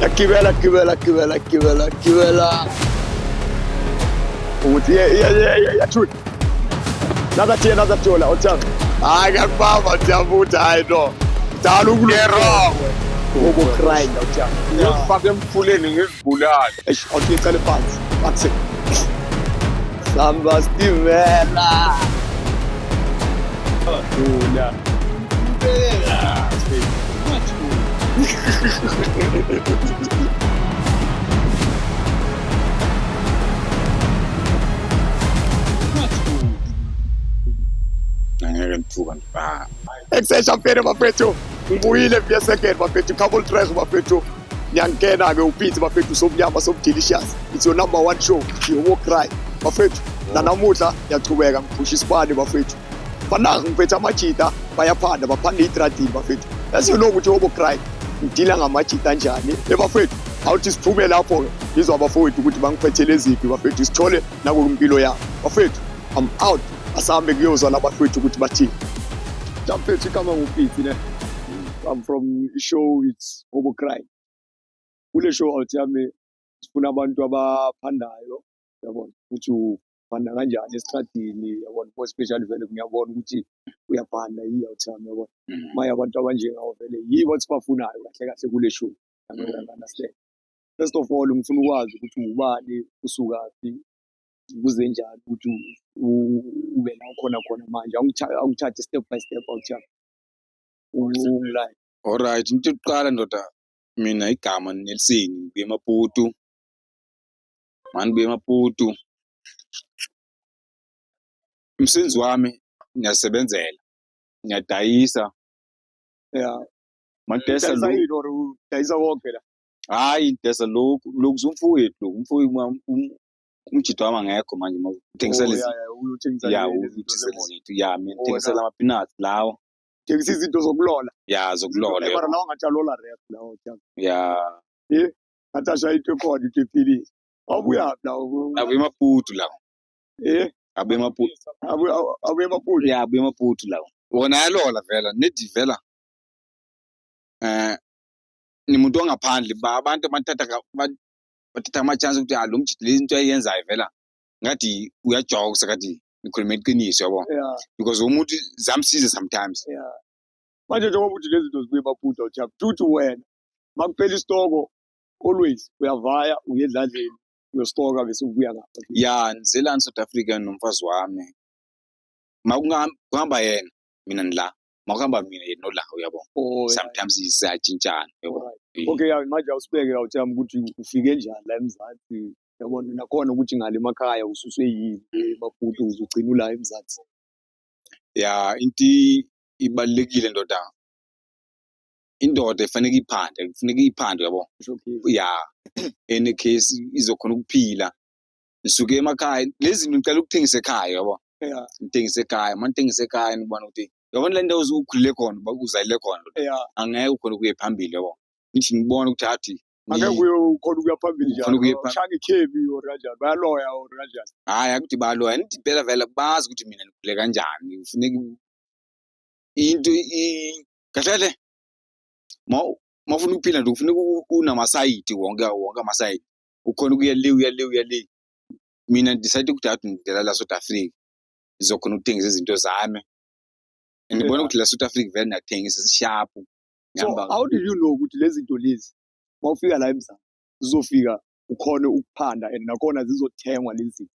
Yagibela, gibela, gibela, gibela, gibela. Ukuthi iyathula. Nazathi nazathola awuthami. Hayi, ngiyakubamba, ngiyabutha, hayi no. Dala Ngerong. Ubo crying, awuthami. Ngiyokufaka emfuleni ngizibulale. Eish, awuthi icale phansi. Athi. Samba stimela. Thula. Angeke ngithuka nje. Ekusesha mfene bafethu. Ngibuyile via second bafethu, couple trash bafethu. Ngiyangena-ke uphithi bafethu, somnyama somdelicious. It's your number one show, Yobo Cry. Bafethu, nanamuhla ngiyachubeka ngiphusha isipani bafethu. Fanaka ngiphethe amajita, bayaphanda, baphanda itradini bafethu. As you know ukuthi Yobo Cry ngidila ngamajita anjani. Bafethu, awuthi siphume lapho-ke, ngizwa abafowethu ukuthi bangiphethele eziphi bafethu, sithole nakumpilo yabo. Bafethu, I'm out. Asahambe kuyozwa labafethu ukuthi bathini. Mfethu, igama nguPitsi ne. I'm from show, it's Hobo Cry. Kule show out yami sifuna abantu abaphandayo, yabona ukuthi uphanda kanjani esitradini, yabona, more especially vele ngiyabona ukuthi uyaphanda yi out yami, yabona. Maye abantu abanjengawo vele yibo esibafunayo kahle kahle kule show. Understand. First of all, ngifuna ukwazi ukuthi ubani, usukaphi, kuze njani ukuthi ube la ukhona khona manje. Awungithathe step by step out yami. Ungilaye. Alright, into yokuqala ndoda, mina igama Nelson, ngibuye eMaputo. Mani ngibuye eMaputo. Umsebenzi wami ngiyasebenzela. Ngiyadayisa. Mangidayisa Udayisa lokhu. yini or udayisa konke la? Hayi, ngidayisa lokhu, lokhu umfowethu lokhu, umfowethu umjito wami angekho manje uthengisela Oh, izinto. yeah, uyothengisa Ya, lezi zinto uthengisela zemoto. izinto. Ya, mina Oh, ngithengisela ama-peanuts lawo. Thengisa izinto zokulola. Ya, zokulola. Mara lawo ngathi alola rap lawo jam. Ya. Eh, ngathi ashaya into ekhona, into ephilile. Awubuyaphi lawo? Abuye eMaputo lawo. Eh, Abuye eMaputo. Abuye eMaputo. Ya, abuye eMaputo lawo. Wona ayalola vela, nedi vela. Ni muntu wangaphandle, ba abantu bathatha bathatha ama-chance ukuthi ah, lo mjito le into ayenzayo vela ngathi uyajoka, kathi ngikhuluma iqiniso, yabo. Because umuntu zamsiza sometimes. Yeah. Manje njengoba uthi lezi zinto zibuye eMaputo jam, futhi wena makuphela isitoko always uyavaya uye edladleni uyostoka bese ubuya ngapha. Ya, ngizelani South Africa nomfazi wami. Makuhamba yena mina ngila, makuhamba mina yena nola, uyabo. Oh, yeah. Sometimes siyatshintshana, uyabo. Alright. Okay, ya, manje awusibeke awuthami ukuthi ufike njani la eMzansi. Yabona nakhona ukuthi ngale emakhaya ususwe yini eMaputo ukuze ugcine ula eMzansi. Ya, into ibalulekile ndoda. Indoda ifanele iphande, kufuneka iphande, yabo. Okay. Ya, any case izokhona ukuphila. Ngisuke emakhaya, lezi zinto ngicela ukuthengisa ekhaya, yabo. Ngithengise ekhaya, uma ngithengise ekhaya ngibona ukuthi yabona le ndawo ukhulele khona, uzalele khona. Angeke ukhona ukuye phambili, yabo. Ngithi ngibone ukuthi athi Angeke uye ukhona ukuya phambili Ukhona ukuya njalo. phambili. Shanga ikhebi or kanjani, bayaloya or kanjani. Hayi, akuthi baloya, nithi phela vele bazi ukuthi mina ngikhule kanjani. Kufuneka into kahle kahle ma ufuna ukuphila nje kufuneka unamasayidi wonke wonke amasayidi. Ukhona ukuya le, uya le, uya le. Mina decide ukuthi athi ngidela la South Africa. Ngizokhona ukuthengisa izinto zami. And ngibona ukuthi la South Africa vele ngiyathengisa sharp. So how did you know ukuthi lezi zinto lezi mawufika la eMzansi zizofika ukhone ukuphanda and nakhona zizothengwa lezi zinto?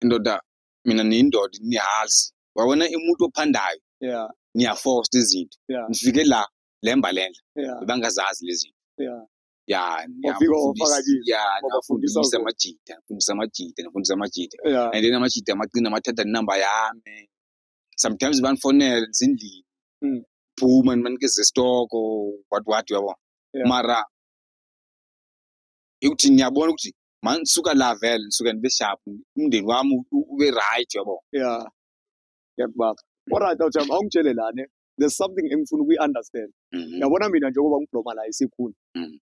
Ndoda, mina niyindoda nihalsi. Wabona umuntu ophandayo. Niyaforce izinto. Ngifike la lemba lendla. Bangazazi lezi zinto. Ya, Wafika wafaka kizo. ya, Wabafundisa nafundisa zona. amajita, nafundisa amajita, nafundisa amajita. And then amajita amagcina amathatha inamba yami. Sometimes banifonele ndisendlini. Phuma nibanikeze isitoko, what what, uyabo. Mara ukuthi ngiyabona ukuthi manisuka la vele nisuka nibe sharp, umndeni wami ube right, uyabo. Yeah. Ngiyakubamba. Alright, awujam, awungitshele la ne. There's something engifuna ukuyi-understand. Yabona mina njengoba ngibloma la eSekhuni.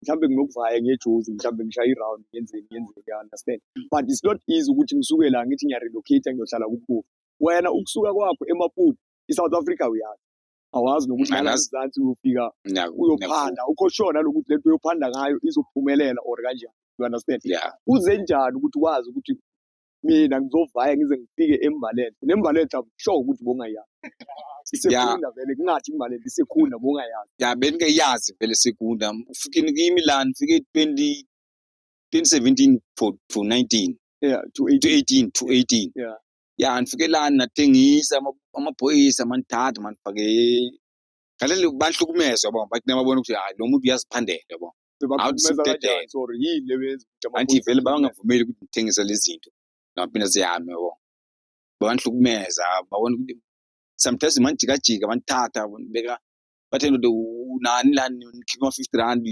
Mhlambe nginokuvaya ngejozi, mhlambe ngishaya i-round, ngenzeni, ngenzeni, you understand. But it's not easy ukuthi ngisuke la ngithi ngiya-relocate ngiyohlala kuBofu. Wena ukusuka kwakho eMaputo, i-South Africa uyazi. Awazi nokuthi nala Angazi. eMzansi uyofika uyophanda, ukho sure nalokuthi lento uyophanda ngayo izophumelela or kanjani, you understand? Yeah. Kuze njani ukuthi wazi ukuthi mina ngizovaya ngize ngifike eMbalenhle, neMbalenhle I'm sure ukuthi bongayazi isekhunda vele, kungathi iMbalenhle isekhunda bongayazi. Ya, bendingayazi vele Sekunda. Ufike kimi la nifike 20 2017 for to 19. Yeah, to to 18. 18 to 18. Ya, ndifike la nathengisa amaphoyisa mandithatha mandifake galele banhlukumeza, yabo, bathi babona ukuthi hayi, lo muntu uyaziphandela, yabo. Bebahlukumeza Awuthi kanjani? Sorry, yini le benza ukuthi anti amaphoyisa vele bangavumeli ukuthi ngithengise lezi zinto namaphina siyami, yabo, banhlukumeza, babona ukuthi sometimes manjikajika bandithatha beka bathe ndoda unani lani nikhipha ama-50 rand,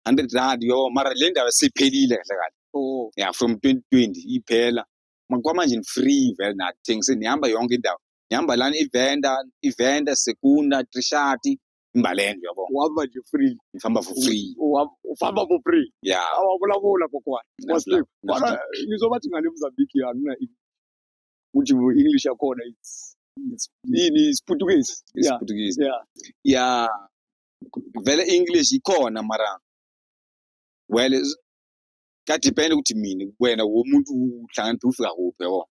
200 rand, yabo, mara le ndaba seyiphelile kahle kahle. Oh. Yeah, from 2020 iphela. Kwamanje ni-free vele, nathengise nihamba yonke indawo, nihamba lana iVenda, Sekunda, Trishati, Imbalendo, yabo. Uhamba nje free. Ngihamba for free. Uhamba for free. Yeah. Awabulabula kokwana wasleep. Mara ngizobathi ngale Mozambique akuna ukuthi English yakhona it's yini, isiPortuguese, yeah. IsiPortuguese. Yeah. Yeah, vele English ikhona, mara well kuyadependa ukuthi mina wena womuntu uhlakaniphe ufika kuphi, yabo,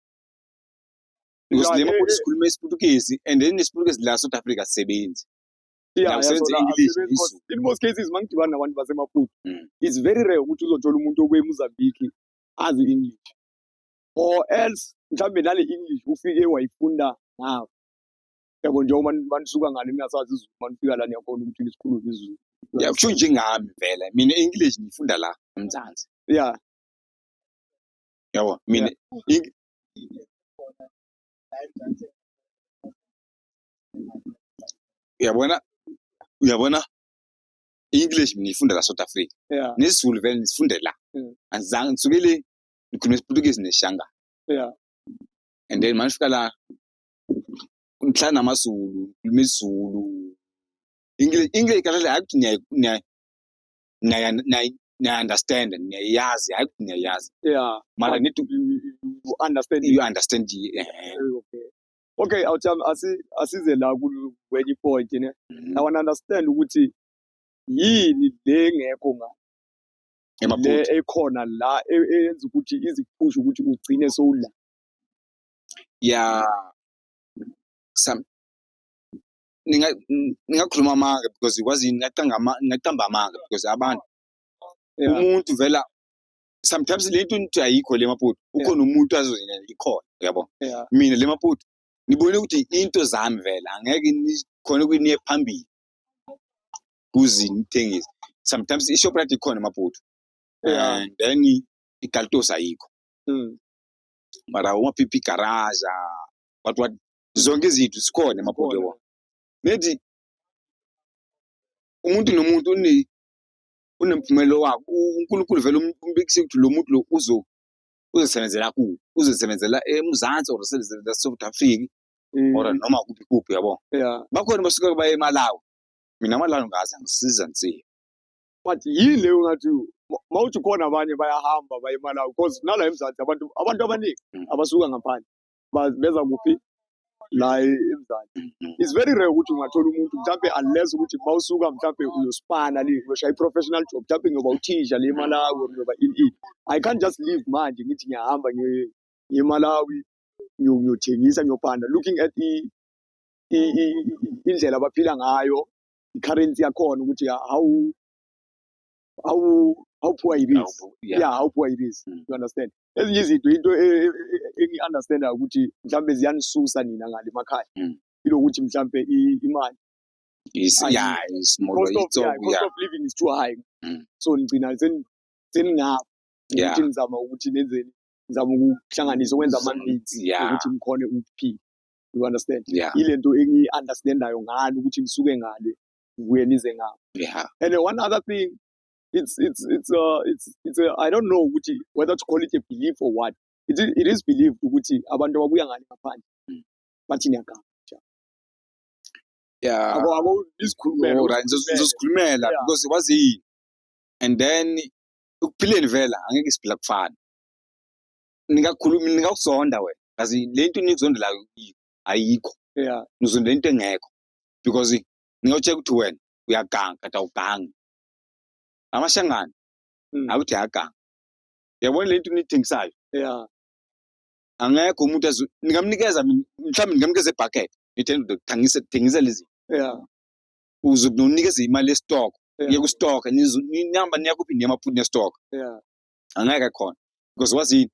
because le Maputo sikhuluma isiPortuguese and then isiPortuguese la South Africa sisebenzi. Yeah, Usebenza sona English asebenzi isiZulu. 'Cause in most cases mangidibana nabantu baseMaputo, it's very rare ukuthi uzothola umuntu obuya eMozambique azi English, or else mhlambe nale English ufike wayifunda ngapha, yabo, njengoba manisuka ngale ningasazi isiZulu, manifika la niyakhona ukuthi nisikhulume isiZulu. Yeah, kusho njengami vele mina English ngifunda la eMzansi. Yabo, mina uyabona English mina ngifunda la South Africa. NesiZulu vele nisifunde la. Angizange ngisukele ngikhuluma isiPortuguese neShangana. And then manifika la ngihlala namaZulu, ngikhuluma isiZulu. English kahle hayi ukuthi niya understand, niyayazi, hayi ukuthi niyayazi. Mara But need to you understand. You understand. Okay, awuthami asize la kwenye point ne. I want to understand ukuthi yini le ngekho nga le eMaputo. Ekhona la eyenza ukuthi izikuphushe ukuthi ugcine sowula. Yeah, some ningakhuluma amanga because kwazi ngingaqamba amanga because abantu umuntu vela sometimes le nto nithi ayikho le Maputo, ukhona umuntu azoyina ikhona, uyabo. Mina le Maputo ngibone ukuthi into zami vele angeke nikhone ukuthi niye phambili kuze nithengise. Sometimes iShoprite ikhona eMaputo and then iGaltos ayikho, mara uma-PP garage, what what, zonke izinto zikhona eMaputo. Zikhona. Yabo, nethi umuntu nomuntu unemphumelo wakhe. UNkulunkulu vele umbekise ukuthi lo muntu lo uzosebenzela kuwo, uzosebenzela eMzansi or usebenzela South Africa or noma kuphi kuphi, yabo. Bakhona basuke baye eMalawi, mina aMalawi ngazi angisiza nsiye. But yini leyo ngathi mawuthi khona abanye bayahamba baye eMalawi, because nala eMzansi abantu abaningi abasuka ngaphandle beza kuphi la eMzansi. It's very rare ukuthi ungathola umuntu mhlambe, unless ukuthi mawusuka mhlambe uyospana le uyoshaya i-professional job, mhlambe ngiyoba uthisha le eMalawi or ngiyoba in in I can't just leave manje ngithi ngiyahamba ngiye eMalawi ngiyothengisa, ngiyophanda, looking at indlela abaphila ngayo, i-currency yakhona ukuthi how poor it is. Yeah, how poor it is. You understand? Ezinye izinto into engi-understandayo ukuthi mhlambe ziyanisusa nina ngale emakhaya ilokuthi mhlambe imali Yeah, it's more cost of it's yeah, all, cost of living is too high. So nigcina seningapha ukuthi nizama ukuthi nenzeni, nizama ukuhlanganisa ukwenza ama-needs ukuthi nikhone ukuphila, you understand? Ile nto engiyi-understandayo ngani ukuthi nisuke ngale nibuye nize ngapha. And then one other thing, it's I don't know ukuthi whether to call it a belief or what. It is believed ukuthi abantu ababuya ngale ngaphandle bathi niyaganga. Abo nizikhulumele. Alright, uzikhulumele. Ngizozikhulumela because kwazi yini, and then ukuphileni vela angeke siphila kufana, ningakhulumi ningakuzonda wena kazi le nto nikuzondelayo ayikho. Nizonda into engekho. Because ngiyotshela ukuthi wena uyaganga kanti awugangi. Amashangana akuthi ayaganga. Uyabona le nto niyithengisayo? Yeah. Angekho umuntu ningamnikeza mina, mhlawumbe ningamnikeza ibhakethi. Nithi ndoda thengise thengisa lezi. Yeah. Uzokunikeza imali yestock. Yeah. Uye ku-stock nihamba niya kuphi niya emaphuthu ne-stock. Yeah. Angeke khona. Because wazini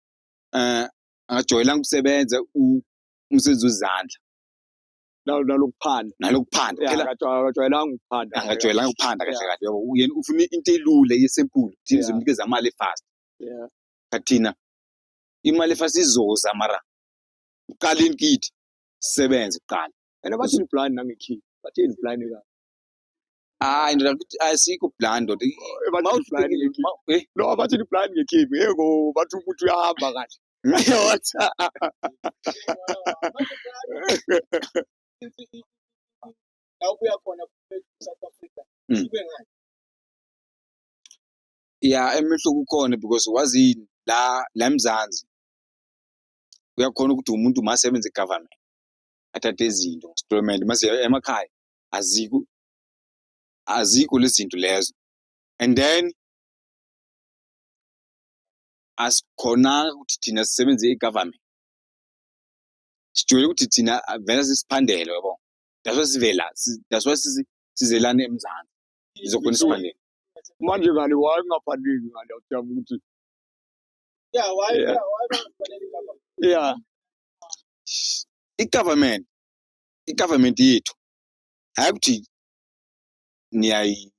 angajwayelanga ukusebenza umsebenzi wezandla. Nalokuphanda. Nalokuphanda. Yeah, Phela akajwayelanga ukuphanda. Angajwayelanga ukuphanda kahle Yeah. kahle. Yabo, yena ufuna into elula yesimple. Thina Yeah. sizomnikeza imali efast. Yeah. Kanti thina imali efast izoza mara uqaleni kithi sisebenze kuqala. And bathini blind nange-key? Bathini blind ka? Hayi ndoda, kuthi asikho blind ndoda. Bathini blind nge-key? No, bathini blind nge-key? Yebo, bathi umuntu uyahamba kahle. What? La ubuya khona South Africa. Ihluke ngani? Yeah, emehluko ukhona because wazini la eMzansi uyakhona ukuthi umuntu masebenze government athathe izinto installment mase emakhaya azikho lezi zinto lezo, and then asikhonanga ukuthi thina sisebenze e-government, sijwayele ukuthi thina vele sisiphandele yabo. That's why sivela, that's why sizelana eMzansi sizokhona isiphandele manje. Ngale why ungaphandeki ngale awujama ukuthi Yeah, why Yeah. yeah, why bangafanele government? Yeah. I-government yethu hayi ukuthi niyayichika.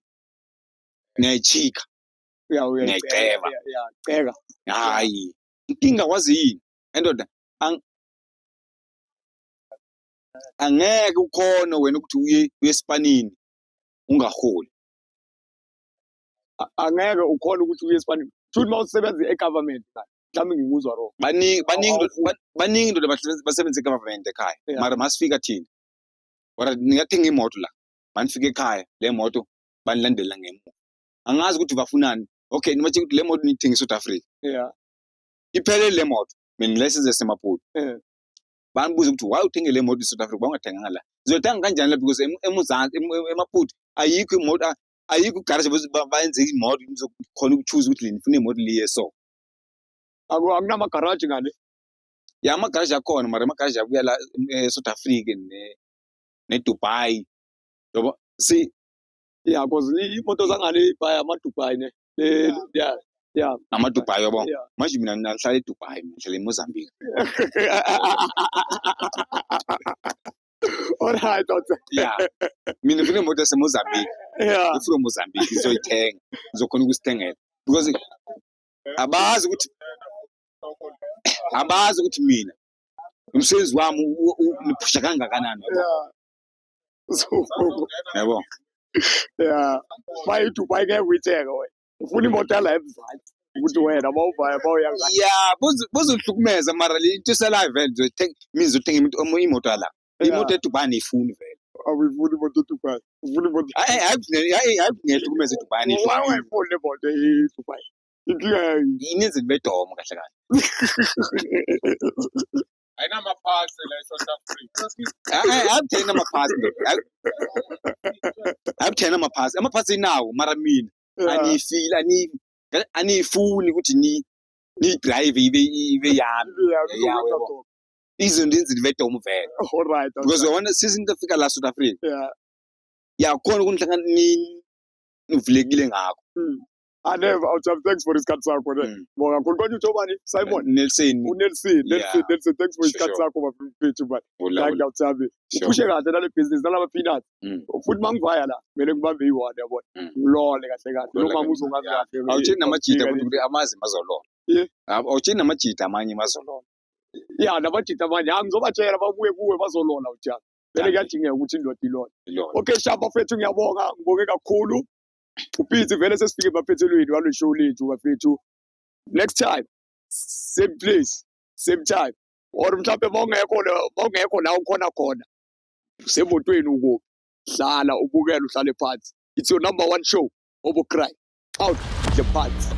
Yeah, Niyayiceba. Yeah, ceka. Hayi, inkinga kwazi yini endoda, angeke ukhone wena ukuthi uye esipanini ungaholi. Angeke ukhone ukuthi uye esipanini. Futhi uma usebenza e-government mhlawumbe ngikuzwa wrong. Baningi baningi Awufuni. Baningi ndoda basebenza e-government ekhaya. Yeah. Mara masifika thina ora ningathenga imoto la, manifika ekhaya le moto banilandela ngemuva. Angazi ukuthi bafunani. Okay, nibatshela ukuthi le moto niyithenge e-South Africa. Yeah. Iphelele le moto, mina license yaseMaputo. Yeah. Banibuza ukuthi why uthenge le moto e-South Africa, bangathenganga la. Uzothenga kanjani la because eMzansi eMaputo ayikho imoto, ayikho igarage bayenze imoto nizokhona ukuchoose ukuthi nifuna imoto liye so. Akunamagaraji ngale? Ya, amagaraji akhona mara amagaraji abuya la e-South Africa ne-Dubai. Yabo si Yeah, because imoto zangale baya ama-Dubai ne. Yeah. Ama-Dubai yabo. Yeah. Manje mina ngihlala eDubai, mina ngihlala eMozambique. All right, doctor. Yeah. Mina ngifuna imoto yaseMozambique. Yeah. Ngifuna eMozambique ngizoyithenga. Ngizokhona ukusithengela. Because abazi ukuthi mina umsebenzi wami niphusha kangakanani yabo. Yeah. So, Yabo. Yeah. Bayi Dubai ngeke uyithenge wena. Ufuna imoto yala eMzansi ukuthi wena mawuvaya mawuya ngale. Yeah, bozohlukumeza mara le into esalayo vele ngizothenga, mina ngizothenga imoto yala. Yeah. Imoto eDubai aniyifuni vele. Awuyifuni imoto eDubai. Ufuna imoto. Hayi hayi hayi hayi ngiyahlukumeza eDubai Why aniyifuni. ungayifuni le moto eDubai? Inkinga yini? Yini bedomo kahle kahle. Ayinamaphasi la eSouth Africa. Hayi akuthena amaphasi ndoda. Akuthena amaphasi. Amaphasi inawo mara mina aniyifili aniyifuni ukuthi ni drive ibe yami. Yeah, Yeah, yabo. Izinto izinto bedomo vele. All right. Because uyabona season afika la South Africa. Yeah. Yakhona ukunhlangana ni nivulekile ngakho. I never out of thanks for isikhathi sakho ne. Bonga kakhulu konje utho bani? Simon. Nelson. uNelson, Nelson, Yeah. Nelson, thanks for Sure, isikhathi sure. sakho bafethu man. Hola, Thank hola. you Thabi. Sure. Uphushe kahle nale business nalama peanuts. Futhi mangivaya la kumele ngibambe iyi-one yabona. Ngilole kahle kahle. Lole Noma kahle. uzongazi kahle. Awutsheli namajita futhi ukuthi amazi mazolola. Yeah. Awutsheli namajita amanye mazolola. Yeah, namajita amanye. Ah, ngizobatshela babuye kuwe bazolola utshana. Vele kuyadingeka ukuthi indoda ilole. Ilole. Okay, sharp bafethu ngiyabonga, ngibonge kakhulu. Uphithi vele sesifike emaphethelweni walo show lethu bafethu. Next time, same place, same time. Or mhlawumbe mawungekho la ukhona khona. Usemotweni ukuphi? Hlala ubukele uhlale phansi. It's your number one show, Obo Cry. Out the pants.